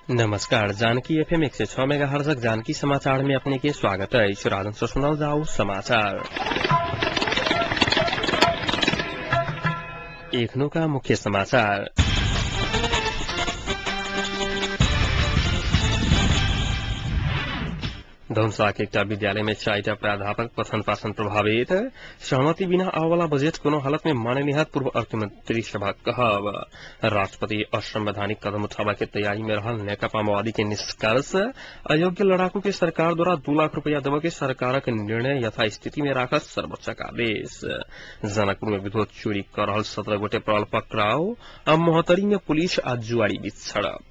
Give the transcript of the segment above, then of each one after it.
नमस्कार, जानकी एफएम 106 मेगाहर्जक जानकी समाचार में अपने के स्वागत है। राजन से सुनाल जाओ समाचार। एखनो का मुख्य समाचार। धनुषाक एकटा विद्यालय में 4टा प्राध्यापक पठन पाठन प्रभावित। सहमति बिना आवाला बजेट कोनो हालत में माने निहात पूर्व अर्थमंत्री सभा कहब। राष्ट्रपति असंवैधानिक कदम उठावा के तैयारी में रहल नेकपा माओवादी के निष्कर्ष। अयोग्य लड़ाकू के सरकार द्वारा 2 लाख रुपया देवे के सरकारक निर्णय यथास्थिति में राखत सर्वोच्चक आदेश। जनकपुर में विद्युत चोरी कर रहल 17 गोटे प्रबल पकड़ाव। आ मोहतरी में पुलिस आ जुआरी बीच झड़प।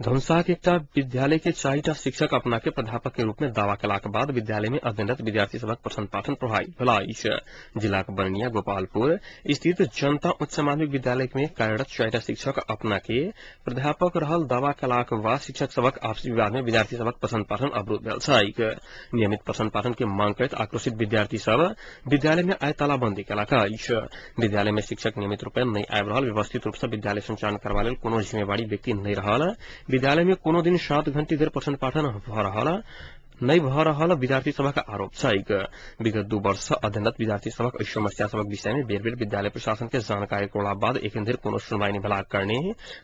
धनुषाक एकटा विद्यालय के 4टा शिक्षक अपना के प्राध्यापक के रूप में दावा कलाक बाद विद्यालय में अध्ययनरत विद्यार्थी सभक पठन पाठन प्रभावित भेल अछि। जिलाक बरनिया गोपालपुर स्थित जनता उच्च माध्यमिक विद्यालय में कार्यरत 4टा शिक्षक अपना के प्राध्यापक रहल दावा कलाक बाद शिक्षक सभक आपसी विवाद में विद्यार्थी सभक पठन पाठन अवरुद्ध भेल छैक। नियमित पठन पाठन के मांग करैत आक्रोशित विद्यार्थी सब विद्यालय में आइ तालाबंदी केलक अछि। विद्यालय में शिक्षक नियमित रूप में नहि आबि रहल, व्यवस्थित रूप से विद्यालय संचालन करबा लेल कोनो जिम्मेवारी व्यक्ति नहि रहल, विद्यालय में कोनो दिन 7 घंटी देर पठन पाठन नहि भऽ रहल विद्यार्थी सभक आरोप छैक। विगत 2 वर्ष सँ अध्ययनरत विद्यार्थी सभक एहि समस्या सभक विषय में बेर बेर विद्यालय प्रशासन के जानकारी करला बाद एखन धरि कोनो सुनवाई नहि भेलाक कारणे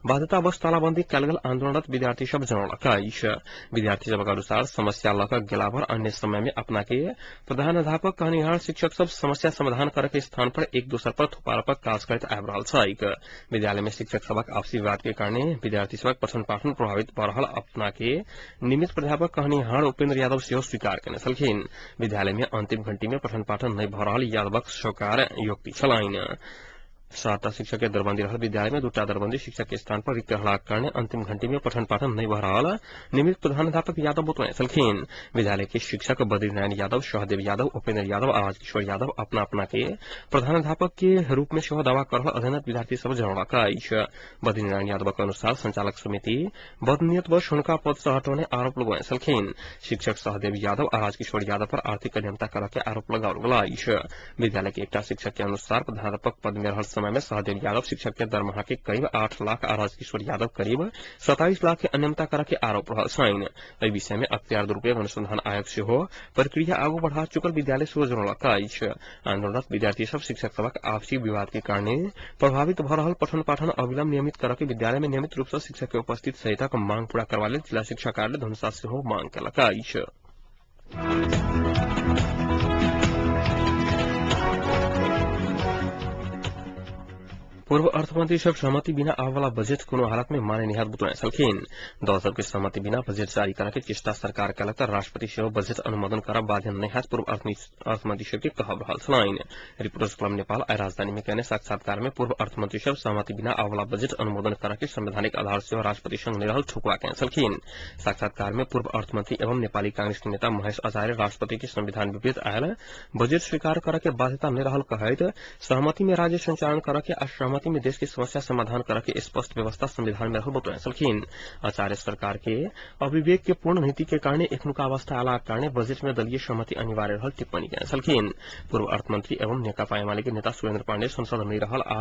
बाध्यतावश तालाबंदी कयल गेल आंदोलनरत विद्यार्थी सब जनौलक अछि। विद्यार्थी सभक अनुसार समस्या लऽ कऽ गेला पर अन्य समय में अपना के प्रधानाध्यापक कहनिहार शिक्षक सब समस्या समाधान करय के स्थान पर एक दोसर पर थोपारोपक काज करैत आबि रहल छैक। विद्यालय में शिक्षक सभक आपसी विवाद के कारणे विद्यार्थी सभक पठन पाठन प्रभावित भऽ रहल अपना के नियमित प्राध्यापक कहनिहार उपेन्द्र यादव सेहो स्वीकार केने छलखिन। विद्यालय में अंतिम घंटी में पठन पाठन नहि भऽ रहल यादवक स्वीकार युक्ति छलनि। 7टा शिक्षक के दरबंदी रहल विद्यालय में 2टा दरबंदी शिक्षक के स्थान पर रिक्त रहलाक कारणे अंतिम घंटी में पठन पाठन नहि भऽ रहल नियमित प्रधानाध्यापक यादव बतौने छलखिन। विद्यालय के शिक्षक बद्रीनारायण यादव, सहदेव यादव, उपेन्द्र यादव आ राजकिशोर यादव अपना अपना के प्रधानाध्यापक के रूप में सेहो दावा कर रहल अध्ययनरत विद्यार्थी सब जनौलक अछि। बद्रीनारायण यादवक अनुसार संचालक समिति बदनियतवश हुनका पद सँ हटौने आरोप लगौने छलखिन। शिक्षक सहदेव यादव आ राजकिशोर यादव पर आर्थिक अनियमितता करऽ के आरोप लगाओल गेल अछि। विद्यालय के एकटा शिक्षक के अनुसार प्रधानाध्यापक पद में रहल समय में सहदेव यादव शिक्षक के दरमाहा के करीब 8 लाख आ राजकिशोर यादव करीब 27 लाख के अनियमितता करऽ के आरोप रहल छनि। एहि विषय में अख्तियार दुरुपयोग अनुसंधान आयोग सेहो प्रक्रिया आगू बढ़ा चुकल विद्यालय सेहो जनौलक अछि। आंदोलनरत विद्यार्थी सब शिक्षक सभक आपसी विवाद के कारणे प्रभावित भऽ रहल पठन पाठन अविलंब नियमित करऽ के विद्यालय में नियमित रूप सँ शिक्षक के उपस्थित सहितक मांग पूरा करबा लेल जिला शिक्षा कार्यालय धनुषा सेहो मांग केलक अछि। पूर्व अर्थमंत्री सब सहमति बिना आवाला बजेट कोनो हालत में माने निहात बतौने छलखिन। दल सबके सहमति बिना बजेट जारी करऽ के चेष्टा सरकार केलक तऽ राष्ट्रपति सेहो बजेट अनुमोदन करब बाध्य नहि हैत पूर्व अर्थमंत्री सबके कहब रहल छलनि। रिपोर्टर्स क्लब नेपाल आइ राजधानी में केने साक्षात्कार में पूर्व अर्थमंत्री सब सहमति बिना आवाला बजेट अनुमोदन करऽ के संवैधानिक आधार सेहो राष्ट्रपति संग नहि रहल ठुकवा केने छलखिन। साक्षात्कार में पूर्व अर्थमंत्री एवं नेपाली कांग्रेस के नेता महेश आचार्य राष्ट्रपति के संविधान विपरीत आयल बजेट स्वीकार करऽ के बाध्यता नहि रहल कहैत सहमति में राज्य संचालन करऽ के आ सहमति में देश के समस्या समाधान करऽ के स्पष्ट व्यवस्था संविधान में रहल बतौने छलखिन। आचार्य सरकार के अविवेक के पूर्ण नीति के कारणे एखनुका अवस्था आलाक कारणे बजेट में दलीय सहमति अनिवार्य रहल टिप्पणी केने छलखिन। पूर्व अर्थमंत्री एवं नेकपा एमाले के नेता सुरेन्द्र पाण्डे संसद नहि रहल आ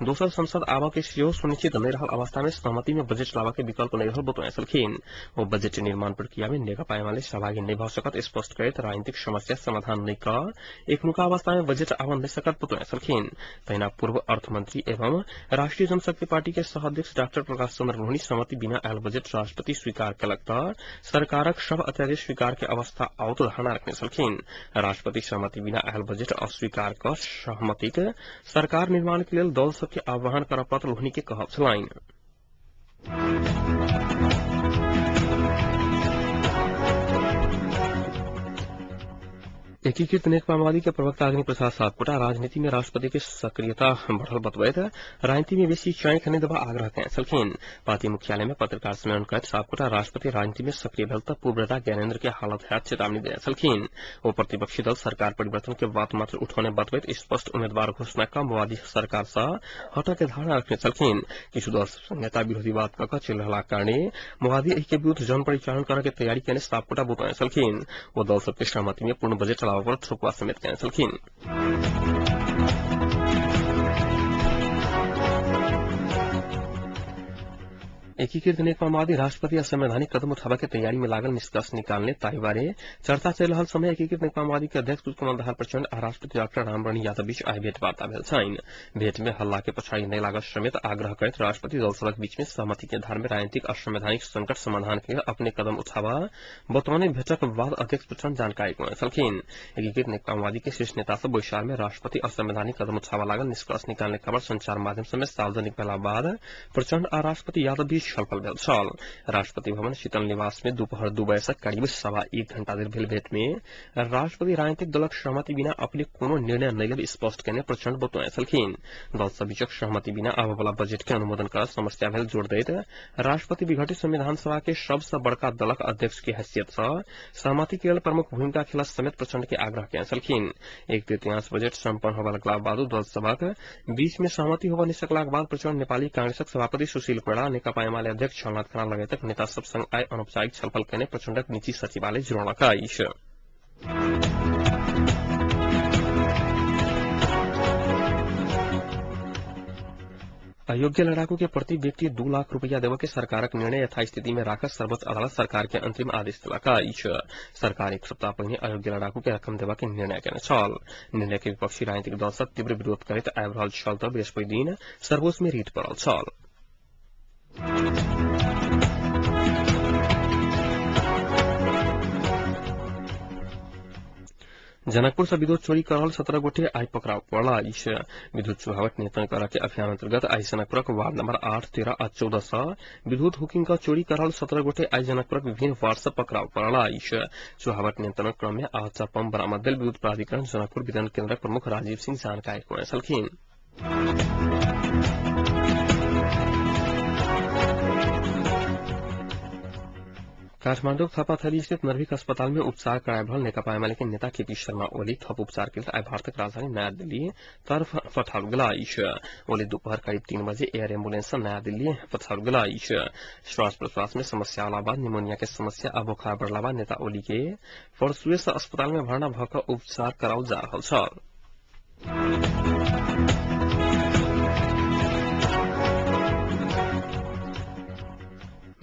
दोसर संसद आबऽ के सेहो सुनिश्चित नहि रहल अवस्था में सहमति में बजेट लाबऽ के विकल्प नहि रहल बतौने छलखिन। ओ बजेट निर्माण प्रक्रिया में नेकपा एमाले सहभागी नहि भऽ सकत स्पष्ट करैत राजनीतिक समस्या समाधान नहि कऽ एखनुका अवस्था में बजेट आबऽ नहि सकत बतौने छलखिन। तहिना पूर्व अर्थमंत्री एवं एवं राष्ट्रीय जनशक्ति पार्टी के सह अध्यक्ष डाक्टर प्रकाश चंद्र लोहनी सहमति बिना आयल बजेट राष्ट्रपति स्वीकार केलक त सरकारक सब अत्यादेश स्वीकार के अवस्था आओत धारणा रखने छलखिन। राष्ट्रपति सहमति बिना आयल बजेट अस्वीकार क सहमतिक सरकार निर्माण के लेल दल सबके आह्वान करऽ पड़त लोहनी के कहब छलनि। एकीकृत नेकपा माओवादी के प्रवक्ता अग्नि प्रसाद सापकोटा राजनीति में राष्ट्रपति के सक्रियता बढ़ल बतबैत राजनीति में बेसी चाँख नहि देबा आग्रह कयने छलखिन। पार्टी मुख्यालय में पत्रकार सम्मेलन करैत सापकोटा राष्ट्रपति राजनीति में सक्रिय भेल त पूर्व नेता ज्ञानेन्द्र के हालत हैत चेतावनी देने छलखिन। ओ प्रतिपक्षी दल सरकार परिवर्तन के बात मात्र उठौने बतबैत स्पष्ट उम्मीदवार घोषणा क माओवादी सरकार सँ हटऽ के धारणा रखने छलखिन। किछु दल नेता विरोधी बात क चलि रहलाक कारणे माओवादी एहि के विरूद्ध जन परिचालन करऽ के तैयारी कयने सापकोटा बतौने छलखिन। ओ दल सबके सहमति में पूर्ण बजेट चलाबऽ पर ठोकुआ समेत कयने छलखिन। एकीकृत नेकपा माओवादी राष्ट्रपति असंवैधानिक कदम उठाबऽ के तैयारी में लागल निष्कर्ष निकालने ताहि बारे चर्चा चलि रहल समय एकीकृत नेकपा माओवादी के अध्यक्ष पुष्पकमल दाहाल प्रचण्ड आ राष्ट्रपति डाक्टर रामवरण यादव बीच आइ भेंटवार्ता भेल छनि। भेंट में हल्ला के पछाड़ी नहि लागल समेत आग्रह करैत राष्ट्रपति दल सभक बीच में सहमति के आधार में राजनीतिक असंवैधानिक संकट समाधान के लेल अपने कदम उठाबऽ बतौने भेंटक बाद अध्यक्ष प्रचण्ड जानकारी करौने छलखिन। एकीकृत नेकपा माओवादी के शीर्ष नेता सब बैसार में राष्ट्रपति असंवैधानिक कदम उठाबऽ लागल निष्कर्ष निकालने खबर संचार माध्यम समेत सार्वजनिक भेला बाद प्रचण्ड आ राष्ट्रपति यादव बीच छलफल भेल छल। राष्ट्रपति भवन शीतल निवास में दोपहर 2 बजे से करीब 1.25 घंटा देर भेल भेंट में राष्ट्रपति राजनीतिक दलक सहमति बिना अपने कोनो निर्णय नहि लेब स्पष्ट कयने प्रचण्ड बतौने छलखिन। दल सब बीचक सहमति बिना आबय बजट के अनुमोदन कर समस्या भेल जोर दैत राष्ट्रपति विघटित संविधान सभा के सबसँ बड़का दलक अध्यक्ष के हैसियत सँ सहमति के लेल प्रमुख भूमिका खेलऽ समेत प्रचण्ड के आग्रह कयने छलखिन। 1/3 बजट सम्पन्न होबय लगला बादो दल सभक बीच में सहमति होबय नहि सकलाक बाद प्रचण्ड नेपाली कांग्रेसक सभापति सुशील कोइराला, नेकपा एमाले अध्यक्ष झलनाथ खनाल लगायतक नेता सब संग आइ अनौपचारिक छलफल कयने प्रचण्डक निजी सचिवालय जनौलक अछि। अयोग्य लड़ाकू के प्रति व्यक्ति 2 लाख रुपया देबऽ के सरकारक निर्णय यथास्थिति में राखत सर्वोच्च अदालत सरकार के अंतरिम आदेश देलक अछि। सरकार एक सप्ताह पहिने अयोग्य लड़ाकू के रकम देबऽ के निर्णय कयने छल। निर्णय के विपक्षी राजनीतिक दल सब तीव्र विरोध करैत आबि रहल छल त बृहस्पति दिन सर्वोच्च में रिट पड़ल छल। जनकपुर से विद्युत चोरी कर रहल 17 गोटे आइ पकड़ाव पड़ल अछि। विद्युत चुहावट नियंत्रण करऽ के अभियान अंतर्गत आइ जनकपुरक वार्ड नंबर 8, 13 आ 14 से विद्युत हुकिंग क चोरी कर रहल 17 गोटे आइ जनकपुरक विभिन्न वार्ड से पकड़ाव पड़ल अछि। चुहावट नियंत्रणक क्रम में 8 पंप बरामद भेल विद्युत प्राधिकरण जनकपुर वितरण केन्द्रक प्रमुख राजीव सिंह जानकारी करौने छलखिन। काठमाडौँक थापाथली स्थित नर्भिक अस्पताल में उपचार कराबि रहल नेकपा एमाले के नेता केपी शर्मा ओली थप उपचार के लेल आइ भारतक राजधानी नयाँ दिल्ली तर्फ पठाओल गेल अछि। ओली दोपहर करीब 3 बजे एयर एम्बुलेंस सँ नयाँ दिल्ली पठाओल गेल अछि। श्वास प्रश्वास में समस्या होला बाद निमोनिया के समस्या आ बोखार बढ़ला बाद नेता ओली के परसुए सँ अस्पताल में भर्ना भऽ कऽ उपचार कराओल जा रहल छल।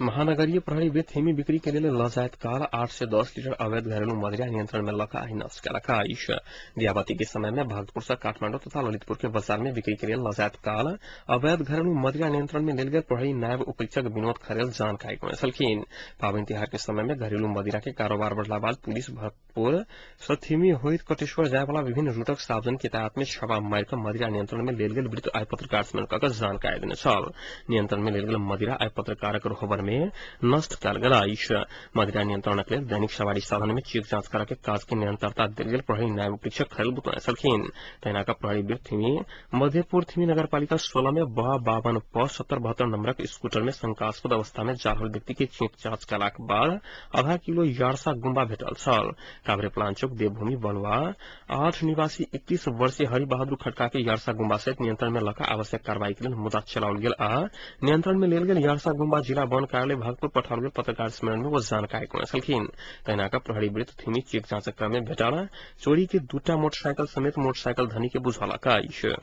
महानगरीय प्रहरी वृत्त थेमी बिक्री के लेल ल जाइत काल 8 से 10 लीटर अवैध घरेलू मदिरा नियंत्रण में लऽ आइ नष्ट केलक अछि। दियाबाती के समय में भक्तपुर से काठमांडू तथा ललितपुर के बाजार में बिक्री के लेल ल जाइत काल अवैध घरेलू मदिरा नियंत्रण में लेल गेल प्रहरी नायब उपरीक्षक विनोद खरेल जानकारी करौने छलखिन। पाबनि तिहार के समय में घरेलू मदिरा के कारोबार बढ़ला बाद पुलिस भक्तपुर से थेमी होइत कटेश्वर जाय वाला विभिन्न रूटक सार्वजनिक यातायात में छापा मारि कऽ मदिरा नियंत्रण में लेल गेल वृत्त आइ पत्रकार सम्मेलन कऽ जानकारी देने छल। नियंत्रण में लेल गेल मदिरा आइ पत्रकारक रोहबर में नष्ट कयल गेल अछि। मदिरा नियंत्रणक लेल दैनिक सवारी साधन में चेक जांच करऽ के काज के निरंतरता देल गेल प्रहरी नायब उपरीक्षक खरेल बतौने छलखिन। तहिना कऽ प्रहरी वृत्त थीमी मधेपुर थीमी नगरपालिका 16 में ब 52 प 7072 नंबरक स्कूटर में शंकास्पद अवस्था में जा रहल व्यक्ति के चेक जांच कयलाक बाद आधा किलो यारसा गुम्बा भेटल छल। काभ्रे पलाञ्चोक देवभूमि बलुआ 8 निवासी 31 वर्षीय हरिबहादुर खड़का के यारसा गुम्बा सहित नियंत्रण में लऽ आवश्यक कार्रवाई के लेल मुद्दा चलाओल गेल आ नियंत्रण में लेल गेल यारसा गुम्बा जिला वन कार्यालय भक्तपुर पठाओल गेल पत्रकार सम्मेलन में ओ जानकारी करौने छलखिन। तहिना कऽ प्रहरी वृत्त थीमी चेक जांचक क्रम में भेटल चोरी के 2 मोटरसाइकिल समेत मोटरसाइकिल धनी के बुझौलक अछि।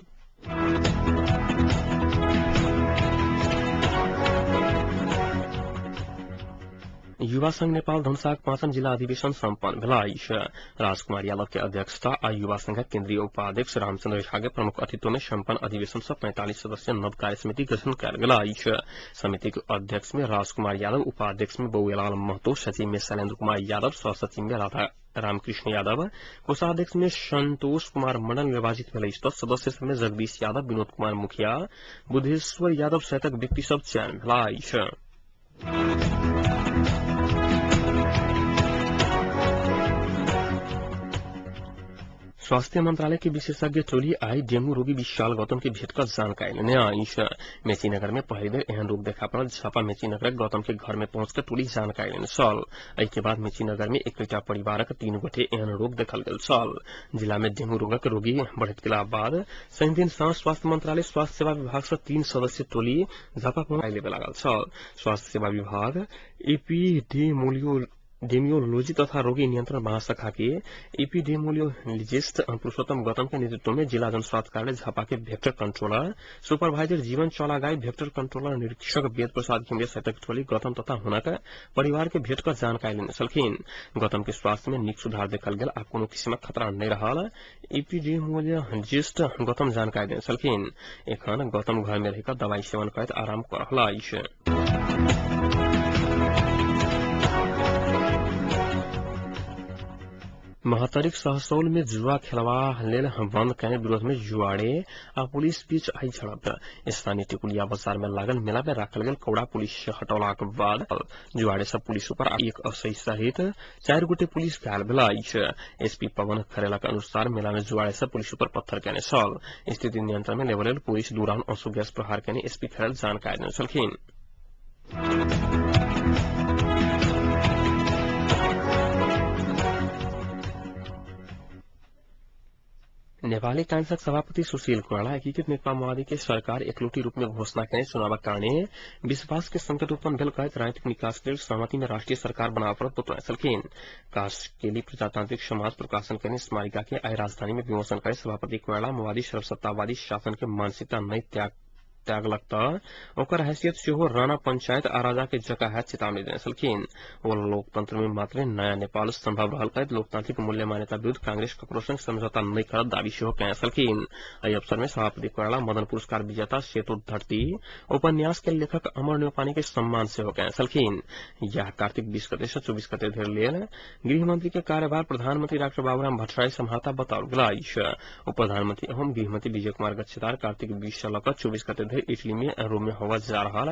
युवा संघ नेपाल धनुषाक 5 जिला अधिवेशन सम्पन्न भेल अछि। राजकुमार यादव के अध्यक्षता आ युवा संघक केन्द्रीय उपाध्यक्ष रामचंद्र झा के प्रमुख अतिथित्व में सम्पन्न अधिवेशन सँ 45 सदस्यीय नव कार्य समिति गठन कयल गेल अछि। समिति के अध्यक्ष में राजकुमार यादव, उपाध्यक्ष में बौएलाल महतो, सचिव में शैलेन्द्र कुमार यादव, सहसचिव में राधा रामकृष्ण यादव, कोषाध्यक्ष में संतोष कुमार मंडल निर्वाचित भेल अछि। सदस्य सब में जगदीश यादव, विनोद कुमार मुखिया, बुद्धेश्वर यादव सहितक व्यक्ति सब चयन भेल अछि। स्वास्थ्य मंत्रालय के विशेषज्ञ टोली आई डेंगू रोगी विशाल गौतम के भेंट कर जानकारी लेने अछि। मेचीनगर में पहिल बेर एहन रोग देखा पड़ल झापा मेचीनगरक गौतम के घर में पहुंच कर टोली जानकारी लेने छल। एहि के बाद मेचीनगर में एकटा परिवारक 3 गोटे एहन रोग देखल गेल छल। जिला में डेंगू रोगक रोगी बढ़ैत गेला बाद शनि दिन साँझ स्वास्थ्य मंत्रालय स्वास्थ्य सेवा विभाग सँ 3 सदस्यीय टोली झापा पहुंच लेबे लागल छल। स्वास्थ्य सेवा विभाग एपीडेमियोलॉजी तथा रोगी नियंत्रण महाशाखा के एपीडेमियोलॉजिस्ट पुरुषोत्तम गौतम के नेतृत्व में जिला जनस्वास्थ्य कार्यालय झापा के vector controller supervisor Jeevan Chaulagai, vector controller निरीक्षक वेद प्रसाद घिमिरे सहितक टोली गौतम तथा हुनक परिवार के भेंट कर जानकारी लेने छलखिन। गौतम के स्वास्थ्य में नीक सुधार देखल गेल आ कोनो किसिमक खतरा नहि रहल एपीडेमियोलॉजिस्ट गौतम जानकारी देने छलखिन। एखन गौतम घर में रहिकऽ दवाई सेवन करैत आराम कऽ रहल अछि। महतरीक सहसौल में जुआ खेलवा लेल बंद कयने विरोध में जुआड़े आ पुलिस बीच आई झड़प। स्थानीय टिकुलिया बाजार में लागल मेला में राखल गेल कौड़ा पुलिस हटौलाक बाद जुआड़े सब पुलिस ऊपर एक असई सहित 4 गोटे पुलिस घायल भेल अछि। एसपी पवन खरेलक अनुसार मेला में जुआड़े सब पुलिस ऊपर पत्थर कयने छल। स्थिति नियंत्रण में लेबऽ लेल पुलिस 2 राउंड आंसू गैस प्रहार कयने एसपी खरेल जानकारी देने छलखिन। नेपाली कांग्रेसक सभापति सुशील कोइराला एकीकृत नेकपा माओवादी के सरकार एकलौटी रूप में घोषणा कयने चुनावक कारणे विश्वास के संकट उत्पन्न भेल कहैत राजनीतिक निकास लेल सहमति में राष्ट्रीय सरकार बनाबऽ पड़त बतौने छलखिन। कास्केली प्रजातांत्रिक समाज प्रकाशन कयने स्मारिका के आइ राजधानी में विमोचन करैत सभापति कोइराला माओवादी सर्वसत्तावादी शासन के मानसिकता नहि त्यागलक तऽ ओकर हैसियत सेहो राणा पंचायत आ राजा के जकाँ हैत चेतावनी देने छलखिन। ओ लोकतंत्र में मात्रे नया नेपाल संभव रहल कहैत लोकतांत्रिक मूल्य मान्यता विरूद्ध कांग्रेस ककरो संग समझौता नहि करत दावी सेहो कयने छलखिन। एहि अवसर में सभापति कोइराला मदन पुरस्कार विजेता सेतो धरती उपन्यास के लेखक अमर न्यौपाने के सम्मान सेहो कयने छलखिन। यह कार्तिक 20 गते सँ 24 गते धरि लेल गृहमंत्री के कार्यभार प्रधानमंत्री डाक्टर बाबूराम भट्टराई सम्हारता बताओल गेल अछि। उप प्रधानमंत्री एवं गृहमंत्री विजय कुमार गच्छेदार कार्तिक 20 सँ लऽ कऽ 24 गते धरि इटली में रोम में होवा जा रहा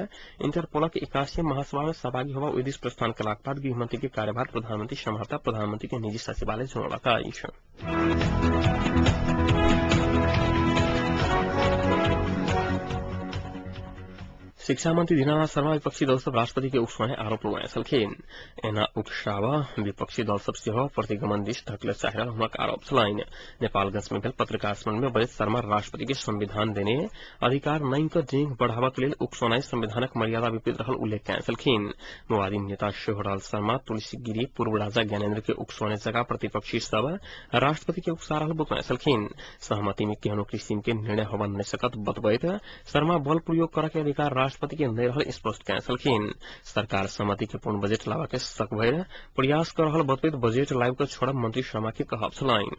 इंटरपोलक 81 महासभा में सहभागी होवा ओहि दिस प्रस्थान कयलाक बाद गृहमंत्री के कार्यभार प्रधानमंत्री सम्हारता प्रधानमंत्री के निजी सचिवालय जनौलक अछि। शिक्षा मंत्री दीनानाथ शर्मा विपक्षी दल सब राष्ट्रपति के उकसाने आरोप लगाए छलखिन। एना उकसावा विपक्षी दल सब सेहो प्रतिगमन दिस धकले चाहि रहल हुनक आरोप छलनि। नेपालगंज में भेल पत्रकार सम्मेलन में बजैत शर्मा राष्ट्रपति के संविधान देने अधिकार नहि कऽ डेंग बढ़ाबऽ के लेल उकसौनाइ संविधानक मर्यादा विपरीत रहल उल्लेख कयने छलखिन। माओवादी नेता सेहो रहल शर्मा तुलसी गिरी पूर्व राजा ज्ञानेन्द्र के उकसौने जकाँ प्रतिपक्षी सब राष्ट्रपति के उकसा रहल बतौने छलखिन। सहमति में केहनो किसिम के निर्णय होबऽ नहि सकत बतबैत शर्मा बल प्रयोग करऽ के अधिकार राष्ट्रपति के नहि रहल स्पष्ट कयने छलखिन। सरकार सहमति के पूर्ण बजट लाबऽ के सकभरि प्रयास कऽ रहल बतबैत बजट लाबि कऽ छोड़ब मंत्री शर्मा के कहब छलनि।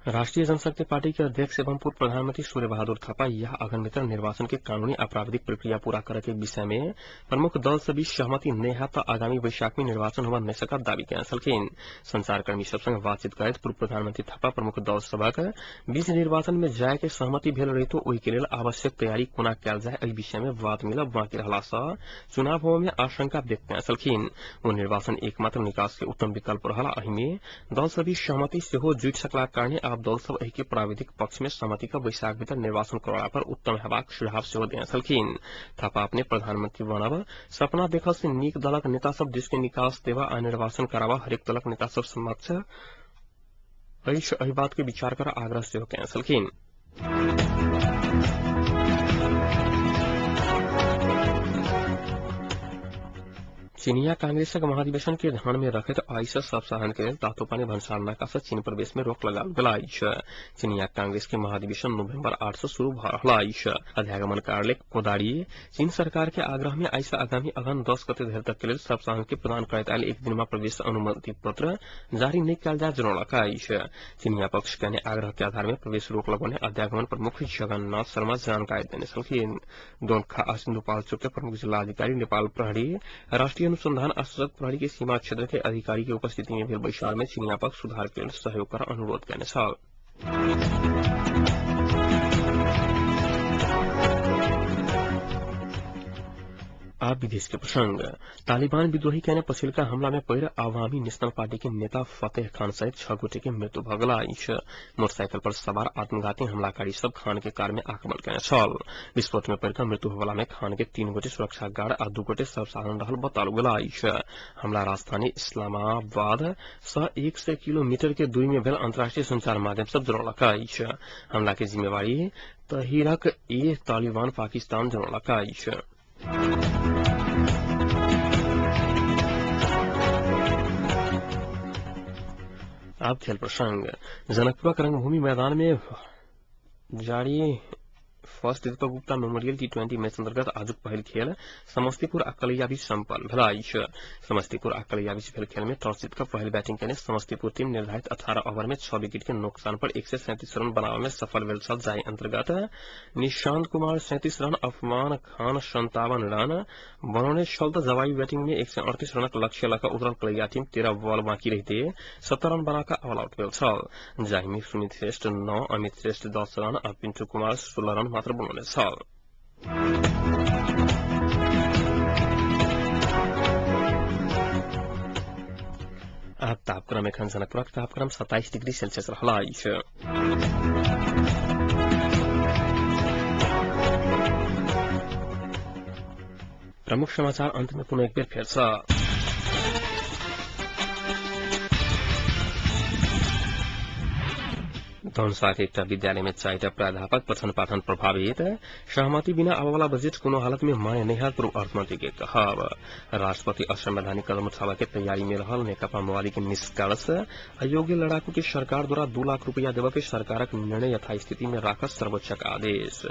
राष्ट्रीय जनशक्ति पार्टी के अध्यक्ष एवं पूर्व प्रधानमंत्री सूर्य बहादुर थापा यह अगन मित्र निर्वाचन के कानूनी आ प्राविधिक प्रक्रिया पूरा करे के विषय में प्रमुख दल से बीच सहमति नहीं है तो आगामी वैशाख में निर्वाचन होबा नहीं सकत दावी कयने छलखिन। संचारकर्मी सब संग बातचीत करैत पूर्व प्रधानमंत्री थापा प्रमुख दल सभक बीच निर्वाचन में जाय के सहमति भेल रहितो ओहि के लेल आवश्यक तैयारी कोना कयल जाय एहि विषय में बात मिलब बाकी रहला सँ चुनाव होबय में आशंका व्यक्त कयने छलखिन। ओ निर्वाचन एकमात्र निकास के उत्तम विकल्प रहल एहि में दल सब बीच सहमति सेहो जुटि सकलाक कारणे आब दल सब एहि के प्राविधिक पक्ष में सहमति क बैसाख भीतर निर्वाचन करौला पर उत्तम हेबाक सुझाव सेहो देने छलखिन। थापा अपने प्रधानमंत्री बनब सपना देखल से नीक दलक नेता सब देश के निकास देवा आ निर्वाचन करावा हरेक दलक नेता सब समक्ष एहि बात के विचार कर आग्रह सेहो कयने छलखिन। चिनिया कांग्रेसक महाधिवेशन के ध्यान में रखैत आइ सँ सब साधन के लेल तातोपानी भन्सार नाका सँ चीन प्रवेश में रोक लगाओल गेल अछि। चिनिया कांग्रेस के महाधिवेशन नवंबर 8 सँ शुरू भ रहल अछि। अध्यागमन कार्यालय कोदारी चीन सरकार के आग्रह में आइ सँ आगामी अगहन 10 गते धरि तक के लेल सब साधन के प्रदान करैत आयल एक दिनमा प्रवेश अनुमति पत्र जारी नहि कयल जा जनौलक अछि। चिनिया पक्ष के आग्रह के आधार में प्रवेश रोक लगौने अध्यागमन प्रमुख जगन्नाथ शर्मा जानकारी देने छलखिन। दोलखा आ सिन्धुपाल्चोक के प्रमुख जिलाधिकारी, नेपाल प्रहरी, राष्ट्रीय अनुसंधान आ सशस्त्र प्रहरी के सीमा क्षेत्र के अधिकारी के उपस्थिति में भेल बैसार में चिनिया पक्ष सुधार के लेल सहयोग कर अनुरोध कयने छल। आ विदेश के प्रसंग। तालिबान विद्रोही केने पछिलका हमला में पड़ि आवामी नेशनल पार्टी के नेता फतेह खान सहित 6 गोटे के मृत्यु भ गेल अछि। मोटरसाइकिल पर सवार आत्मघाती हमलाकारी सब खान के कार में आक्रमण केने छल। विस्फोट में पड़ि मृत्यु होबला में खान के 3 गोटे सुरक्षा गार्ड आ 2 गोटे सर्वसाधारण रहल बताओल गेल अछि। हमला राजधानी इस्लामाबाद सँ 100 किलोमीटर के दूरी में भेल अंतर्राष्ट्रीय संचार माध्यम सब जनौलक अछि। हमला के जिम्मेवारी तहरीक ए तालिबान पाकिस्तान जनौलक अछि। अब खेल प्रसंग। जनकपुरक रंगभूमि मैदान में जारी first Deepak Gupta memorial T20 match अंतर्गत आजुक पहिल खेल समस्तीपुर आ कलैया बीच सम्पन्न भेल अछि। समस्तीपुर आ कलैया बीच भेल खेल में टॉस जीत कऽ पहिल बैटिंग केने समस्तीपुर टीम निर्धारित 18 ओवर में 6 विकेट के नुकसान पर 137 रन बनाबय में सफल भेल छल। जाहि अंतर्गत निशांत कुमार 37 रन, अफमान खान 57 रन बनौने छल तऽ जवाबी बैटिंग में 138 रनक लक्ष्य लऽ कऽ उतरल कलैया टीम 13 बॉल बाकी रहिते 17 रन बना कऽ ऑल आउट भेल छल। जाहि में सुमित श्रेष्ठ 9, अमित श्रेष्ठ 10 रन आ पिंटू कुमार 16 रन मात्र बनौने छल। आब तापक्रम। एखन जनकपुरक तापक्रम 27 डिग्री सेल्सियस रहल अछि। प्रमुख समाचार अंत में पुनः एक बेर फेर सँ। धनुषाक एकटा विद्यालय में 4टा प्राध्यापक पठन पाठन प्रभावित। सहमति बिना आबयवला बजट कोनो हालत में मान्य नहि हैत, पूर्व अर्थमंत्री के कहब। राष्ट्रपति असंवैधानिक कदम उठाबय के तैयारी में रहल नेकपा माओवादी के निष्कर्ष। अयोग्य लड़ाकू के सरकार द्वारा 2 लाख रुपया देबय के सरकारक निर्णय यथास्थिति में राखत सर्वोच्चक आदेश।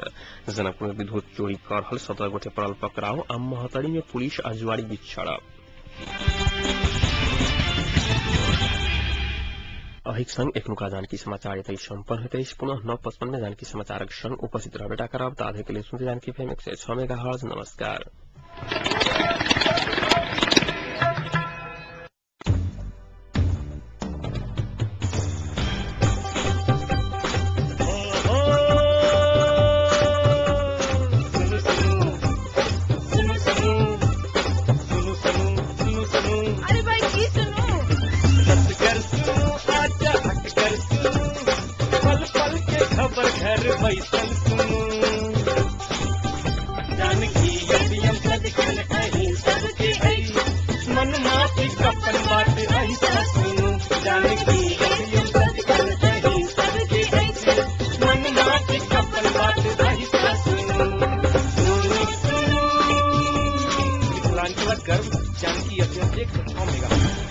जनकपुर में विद्युत चोरी कर रहल 17 गोटे पड़ल पकड़ाव आ महोत्तरी में पुलिस आ जुआरी बीच झड़प। अहिक संग एखनुका जानकी समाचार एतै सम्पन्न होइत अछि। पुनः 9:55 में जानकी समाचारक संग उपस्थित रहबेटा करब। ताधरि के लेल सुनते जानकी FM 106 megahertz. नमस्कार। मिथिलांचलक गर्व जानकी FM 106 megahertz.